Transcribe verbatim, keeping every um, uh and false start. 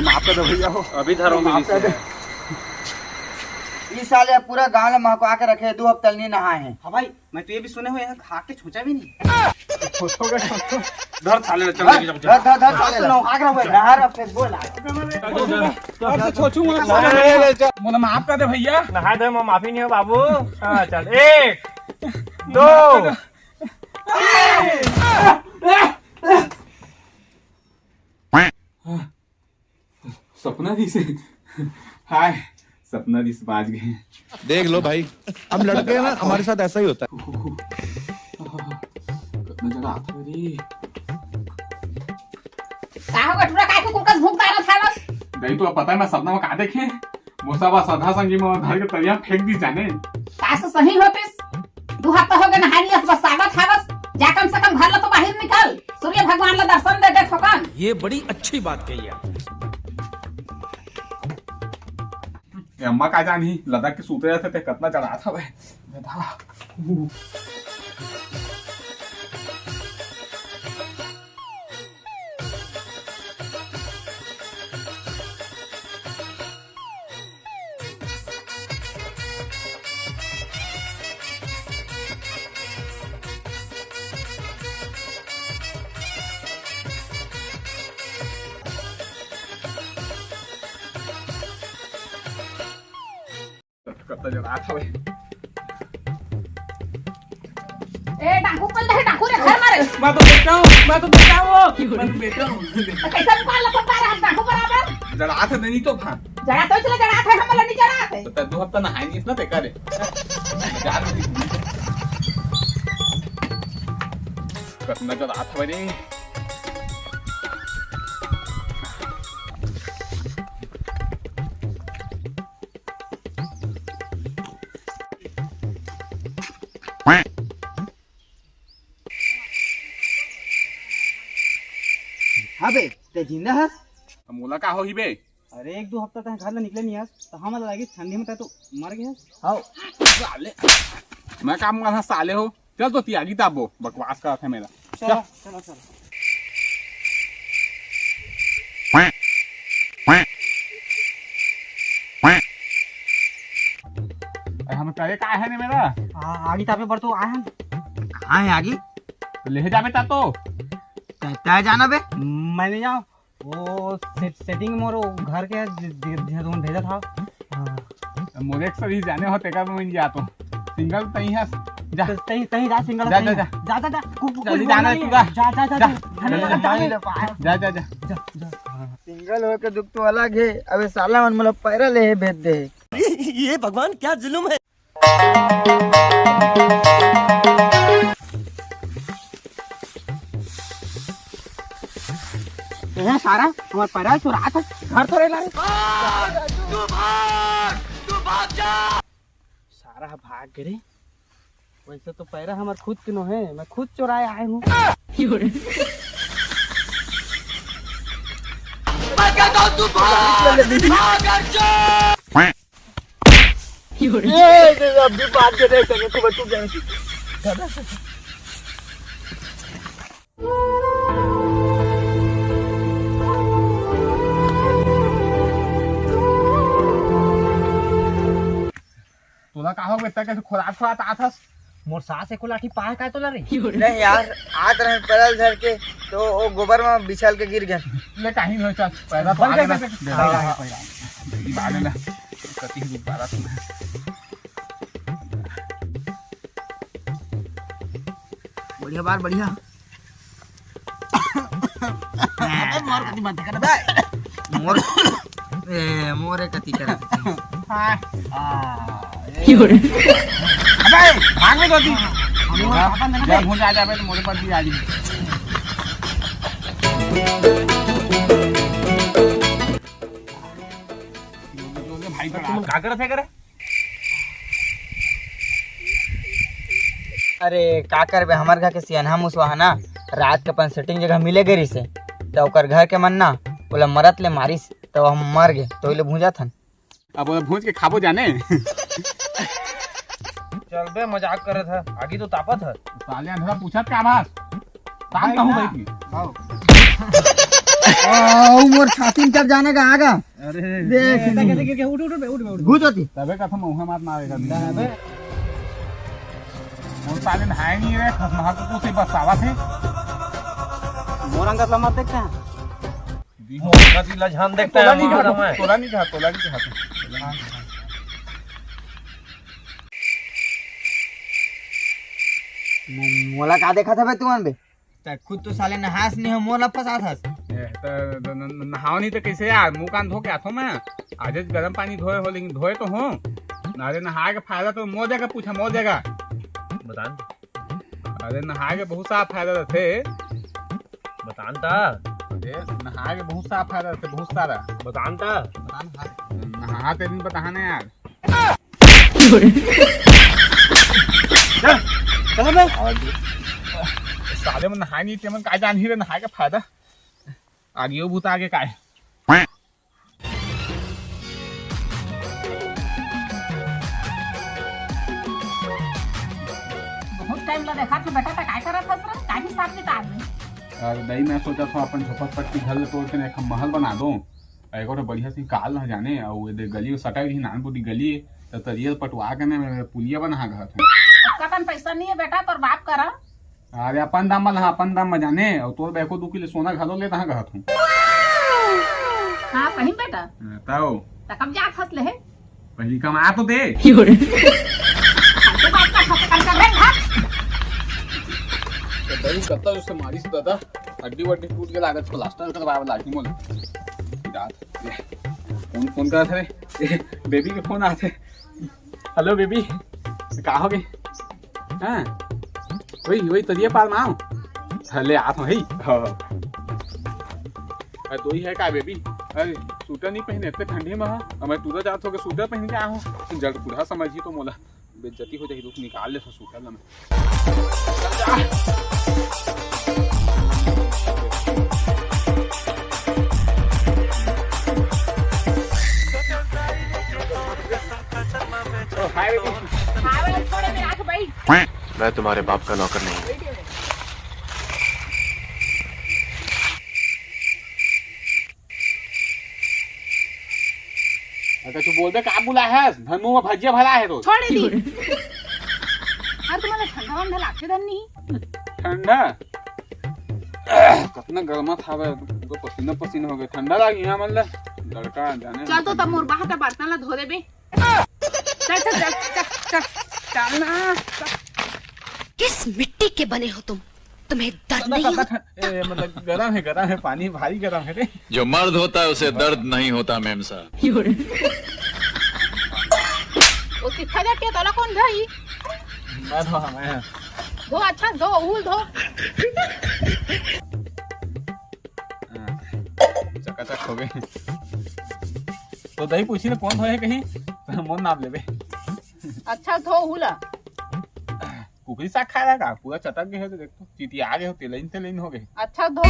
माफ कर दे भैया हो। अभी धरो माफ कर दे। इस साल ये पूरा गांव ला महकवा के रखे, दो हफ्ता नहीं नहाए हैं। हाँ भाई, मैं तो ये भी सुने हुए हैं, खा के छोचा भी नहीं। धर साले, चल, धर, लेके जाओ, चल। धर, धर, धर, साले, नहाक रहो भाई, नहा रहा, फिर बोल। अब तो छोचू मत। मोला माफ कर दे भैया। नहा दे, मैं माफी नहीं हो बाबू। हाँ, चल, एक, दो। सपना दिस हे। हाय, सपना दिस, बाज गए। देख लो भाई, हम लड़के हैं ना, हमारे साथ ऐसा ही होता है। कितना जगह आता है रे। का हो गठुरा, काय कुकुर कस भूख डारत हवस? नहीं तो अब पता है मैं सपना में का देखे? मोसाबा सदा संगी में धर के तरिया फेंक दी जाने। का से सही होतिस? दू हफ्ता हो गए नहाई नहीं, बस सावत हवस। जा कम से कम घर ला तो बाहर निकल, सूर्य भगवान ला दर्शन दे दे थोकन। ये बड़ी अच्छी बात कही आप। ए अम्मा का जान ही लदक के सूते रहते ते कितना चढ़ात हवे। कत्ता जड़ा था भाई। ए, डाकू कल दे, डाकू रे, घर मारे। मैं तो बेटा हूँ, मैं तो बेटा हूँ, मैं तो बेटा हूँ। तो कैसे मुकाल लपक पा रहा है डाकू बराबर? जड़ा था नहीं तो था। जड़ा तो चला, जड़ा था, हम वाला नहीं जड़ा थे। तो दो हफ्ता नहाए नहीं इतना बेकार है। जा रही थी। कतना जड़ा था भाई। हाँ बे, ते जिंदा हस? अब मोला का होही बे? अरे, एक दो हफ्ता तक घर ले निकले नहीं हस, तो हमला लागिस ठंडी में ते तो मर गए हस। हाँ। साले, मैं काम करना साले हो। चल तो तियागी ताबो, बकवास करत हे मेरा। चलो, चल। चलो, चलो। अरे, हम करे का है ने मेरा? आ, आगी तापे बर तो आए हैं। कहाँ है आगी? तो ले जाबे ता तो। तय, तय जाना बे? मैं नहीं जाऊँ। वो से-, सेटिंग मोर वो घर के दे-, दे-, दे-, तुमन भेजत हव। हाँ। मोर एक सरी जाने हो, तेकर में जा तो। सिंगल तई हस, जा। तो तई, तई जा, सिंगल जा, तई जा, है। जा। जा, जा, जा। कु-, कु-, जल्दी कुछ जाना बोलना है, नहीं तू है। जा। जा, जा, जा, जा। जा। जल्दी जा, जा, जा। जा, जा, जा। जा, जा। हाँ। सिंगल होके दुख तो अलग है। अबे साला मन मोला पैरा ले हे भेज दे। ये भगवान क्या जुल्म है। ए सारा, हमार पैरा चुरा था, घर तो रेला रे। सारा भाग गे रे। वैसे तो पैरा हमार खुद के नो है, मैं खुद चुराए आए हूँ। ए, ए, अभी बात कर रहे हैं, तू बच्चों के। तोला का हो गया, इतना कैसे खोलात खोलात आत हस? मोर सास एको लाठी पाए का तोला रे? नहीं यार, आत रहे पैदल झड़ के, तो वो गोबर में बिछल के गिर गया। ले, काहीं नहीं होय, चल, पैदल तो बन आगे गया, ना। बन गया। दे, दे, दे, दे, दे, दे, दे, दे, कति ही रुक पा रहा तू। बढ़िया बार, बढ़िया। अबे मोर कति मत कर बे। मोर, ए, मोरे कति कर। हाँ। हाँ। अबे, भाग में तो थी। हम लोग पापा ने जा, फोन आ जाबे तो मोरे पर भी आ जाबे। भाई, का करत हे करे? अरे, का करबे, हमर घर के सियनहा मुसवा ह ना, रात के अपन सेटिंग जगह मिले गे रिसे, त ओकर घर के मन ना, ओला मरत ले मारिस, त हम मर गे, त ओइले भूंजत हन। अब ओला भूंज के खाबो जाने। चल बे, मजाक करत ह, आगी तो तापत ह। साले अंधरा पूछत का बात? काम भाई कहूँ ना। भाई की। आओ। आओ, मोर छाती में चढ़ जाने का आगा। अरे, देख कैसे, कैसे, कैसे, उठ, उठ, उठ, उठ, उठ। घुस होती। तबे कथा मौहा मार मारेगा। तबे। मोर साले नहाए नहीं रे, खसमहा को कुछ ही बसावा थे। मोर अंगत ला मत देखते हैं। मोर अंगत ला झान देखते हैं, तोला नहीं मार घाटो, मैं। तोला नहीं घाट, तोला नहीं घाट। मो-, मोला का देखा था बे तुमन बे? त खुद तो साले नहास नहीं हो, मोला फंसात हस। ए, त, त न-, न-, नहाओ नहीं तो कैसे यार? मुंह कान धो के आथो मैं। आज गरम पानी धोए हो, लेकिन धोए तो हो। अरे नहाए के फायदा तो मोर जगह पूछा, मोर जगह। बता न। अरे नहाए के बहुत सारा फायदा रहते। बता न ता। अरे नहाए के बहुत सारा फायदा रहते, बहुत सारा। बता न ता। बता न, नहा-, नहा ते दिन बता ना यार। चल, चल बे। साले मन नहाए नहीं, तेमन का जान ही रे नहाए का फायदा। आगे वो भूत आगे का है। बहुत टाइम ला देखा था बेटा, त काय करत हस रे? काय हिसाब किताब में? अरे दाई, मैं सोचा था अपन झोपड़पट्टी घर ले तोड़ के ना एक महल बना दो। अउ एको ठो बढ़िया सी काल ना जाने, अउ ये दे गली सटा भी नान पुटी गली, त तरिया पटवा के ना मैं पुलिया बना घात हूँ। अब कतन पैसा नहीं है बेटा, तोर बाप करा। अरे अपन दाम वाला, अपन दाम में जाने, अउ तोर बैको दू किलो सोना घलो ले तहाँ घात हूँ। हाँ, सही बेटा। हाँ, तौ। त कब जात हस ले है? पहली कमा तो दे। फालतू बात कर, खत्म कर, कर, भाग। तो भाई, कब तक उससे मारी से दादा? हड्डी वड्डी टूट के लागत, प्लास्टर करवावे लागी मोला। रात, ये, फोन, फोन करत हवे। ए, बेबी के फोन आथे। हेलो बेबी, का हो गे? हाँ, वही, वही तरिया पार में आओ। हाँ, ले आत हूँ, हे। हाँ। अरे, तो ही है का बेबी? अरे, सूटर नहीं पहने, इतने ठंडी में, हाँ। अब मैं टूरा जात हो के सूटर पहन के आया हूँ। जल्द बूढ़ा समझी तो मोला। बेइज्जती हो जाही, रुक निकाल ले सूटर ला मैं। चल जा। ओ, हाय बेटी। हाँ, बस थोड़े में आके बैठ। मैं तुम्हारे बाप का नौकर नहीं। अरे, तू बोल दे, का बुलाए हस? धन मुंह में भजिया भला है तो। छोड़ दी। अरे, तुम्हारा ठंडा वंडा लागथे धन नहीं? ठंडा? कतना गर्मा था बे, तो पसीना पसीना हो गया। ठंडा लागी यहाँ मन ला। लड़का जाने चल तो तब मोर बाहर का बर्तन ला धो दे बे। चल, चल, चल, चल, चल, चल ना, चल। किस मिट्टी के बने हो तुम? तुम्हें दर्द नहीं होता? ए, मतलब, गरम है, गरम है, पानी भारी गरम है रे। जो मर्द होता है, उसे दर्द नहीं होता, मेम साहब। वो सिखा जाके तोला कौन धई? मैं धो, मैं। धो, अच्छा, धो, उल धो। हाँ, चकाचक हो गए। तो दही पूछी ना, कौन धोए कहीं? तो मोर नाम लेबे। अच्छा, धो, उला। कुकरी साग खाए रहा का? पूरा चटक गए हो तो देख तो। चिटिया गए हो, तेलइन तेलइन हो गए। अच्छा धो।